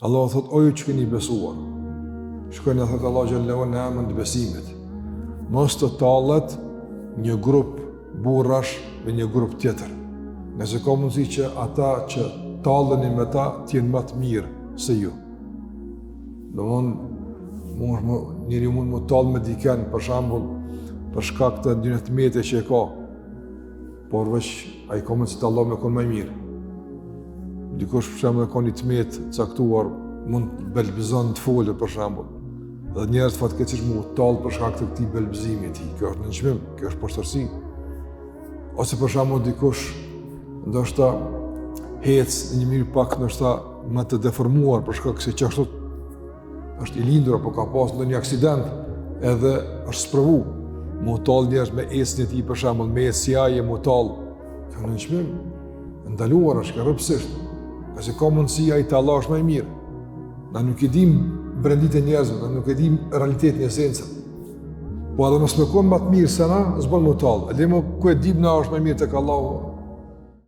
Allahu thot o ju që keni besuar. Shikoni thot Allahu xhelle ve ala në emër të besimit. Mos të tallet një grup burrash me një grup tjetër. Ngase ka mundësi që ata që talleni me ta të jenë më të mirë se ju. Domthon mund më njeri mund m'u tall me dikën për shembull për shkak të ndonjë të mete që e ka. Por veç ai ka mundësi te Allahu me konë më i mirë. Dikush për shembull e ka një të metë caktuar, mund të belbëzon të folur për shembull. Dhe njerëz fatkeqësisht m'u tall për shkak të këtij belbëzimi të tij. Kjo është nënçmim, kjo është poshtërsi. Ose për shembull dikush ndoshta hec në një mënyrë pak ndoshta më të deformuar për shkak se qashtu është i lindur apo ka pas ndonjë aksident edhe është sprovu m'u tall njerëz me ecjen e tij për shembull me ecë si ai e m'u tall kjo nënçmim e ndaluar është rreptësisht ngase ka mundësi ai te Allahu është më i mirë na nuk i dim brenditë e njerëzve na nuk e dim realitetin e esencën po edhe mos me kon më të mirë se na s'bën m'u tall e le mo ku e dim na është më i mirë tek Allahu.